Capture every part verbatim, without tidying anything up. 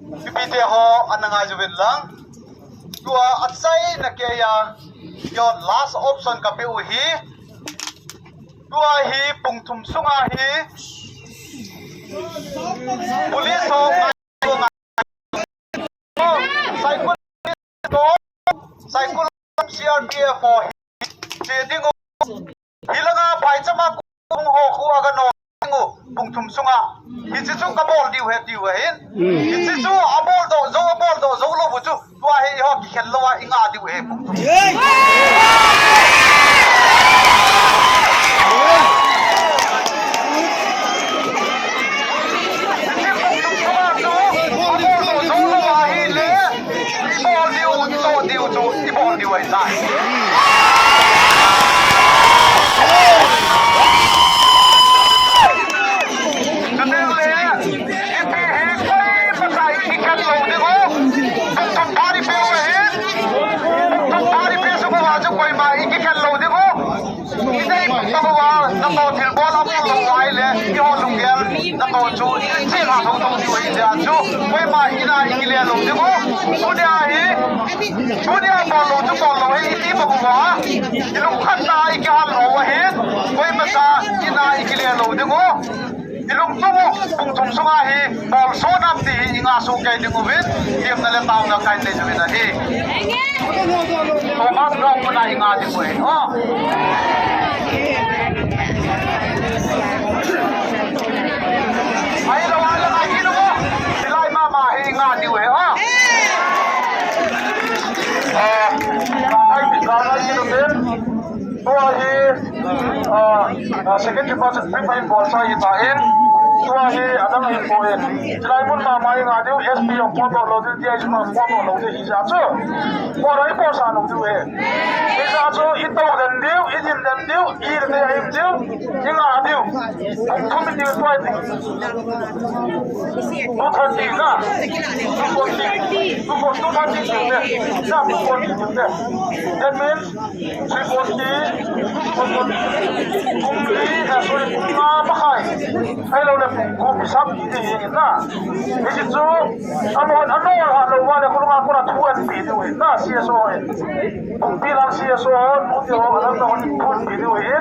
Mipite ho ana ngai uvin lang. Tua achaina keiya, your last option kape u hi. Tua hi pung thum sunga hi. Police ho ngai, ngai. Saikul, Saikul C R P F ho hi. Che ding u. Hilanga phaichama kung ho khu aga no ding u, pung thum sunga. Hiche chu kabol diu ahi tiu ahin. Hiche chu abol doh jou, abol doh jou lou u chu. Tua hi ho kikhel lou a inga diu ahi pung thum. Hiche pung thum sunga chu abol doh jou lou ahile. Ibol diu, itoh diu chu, ibol diu ahitai. Chuteng le, ipi hi koimacha ikikhel lou ding u. Thum thum pha ipe u ahi. Thum pha ipe sung uva chu koima ikikhel lou ding u. Idei pum uva, nangho thilbol abol lou uva ahile, eiho lunggel, nangho chu, iching a thou thou diu ahi jeh a chu, koima ina ikile lou diu. Tunia hi, tunia bol lou chu bol lou hi, iti bol uva. Ilungkhat na ikihal lou ahi, koimacha ina ikile lou diu. Ilungthim u, pung thum sunga hi, bol soh nam ti hi, inga soh kei ding uvin, themna le taona kahin nei uvin ahi. Thomas Brown kona inga ding uve, oh. Ahilou, ahilou, ahilou, oh. Hilai mama hi inga ding uve, oh. Ah, ai, ai, ai, ai, ai. Tua hi, ah, ah, second deposit print ahin bolsa ahitan, tua hi adang ahin poi. Chulai mun mama inga diu, S P jong podoh lou diu, D I G jong podoh lou diu, hijeh chun. Podoh iposa lou diu ahi. Hijeh chun, itou den diu, idin den diu, ite ahin diu, inga diu. Pung thum in diu tua hi. Two thirty na. Two forty. Two forty, two thirty diu ahi. Na, two forty diu ahi. That means, Three forty, four forty, pung li, eh, sorry, pung nga makhai. Ahilou le pung gup hisap ti hi na. Hiche chu, amahon, anol ha lou uva le, khulunga kona thu ahin pe diu ahi na, C S O ho. Pung pi lang C S O ho, nu te ho, alang na hon thu ahin pe diu ahi.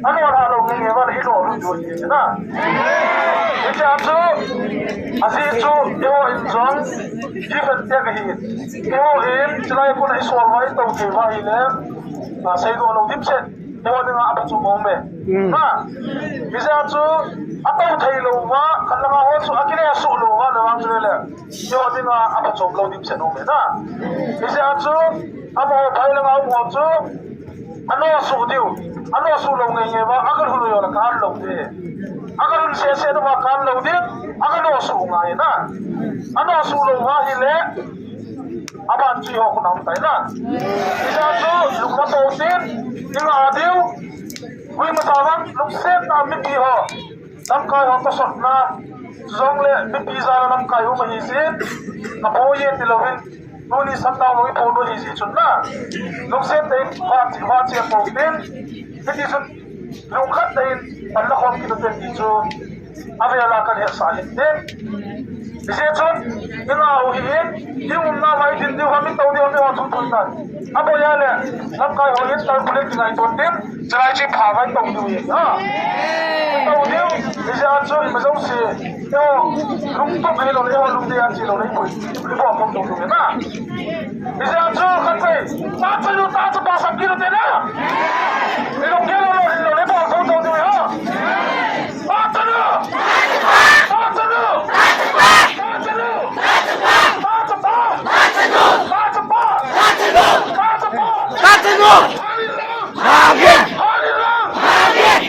Anol ha lou nge nge uva le, ilou lou diu ahi na. Hiche a chu, ajeh chu, eiho in jong, different te kahi. Eiho in, chulai kona isol uva, itou thei uva ahile. A, seidoh lou dimset. Eiho dinga aphachom aume. Hmm. Ha. Hijeh chun, atou thei lou uva, khat langa ho chu akile suh lou uva, le vang chu le le. Eiho dinga aphachom lou dimset aume na. Hijeh chun, amaho phai langa um ho chu, ano suh diu. Ano suh lou nge nge uva, agalhun u jongle kal lou ding. Agalhun sese uva kal lou ding, agano suh ngai na. Ano suh lou uva ahile, aban chu eiho khut a um tai na. Hijeh chun, lungna to tin, inga diu, koima cha vang, lungset tah a mipi ho, lamkai ho tosot na, chujongle mipi jal a lamkai um ahi jin, aboi e ti louvin, tuni shutdown lou ipo u ahi jeh chun na. Lungset tah in, va, va che po tin, hiti chun, Lungkhat tah in, panla khom kit u hite ti chu, avel a kahin hetsah ahi. Hijeh chun, inga u hi in, i umnauva i din diu ham, i tou diu ham, i ho thum thum tan. Aboi a le, lamkai ho in, tar pule kingaito tin, chulai chu pha vai tou diu hi. Ha? Tou diu, hijeh a chu, ima jouse, eiho, lungtup ahilou le, eiho lungdei a che lou le, i pui, i bol tou tou diu hi na. Hijeh a chu khatvei, tahchanu, tahchapa sap kit u hite na. I lunggel lou lou, lou le bol tou tou diu hi. Tahchanu! Tahchanu! Tahchanu! Tahchapa! Tahchanu! Tahchapa! Tahchanu! Tahchapa! Tahchanu! Hallelujah! Amen! Hallelujah! Amen!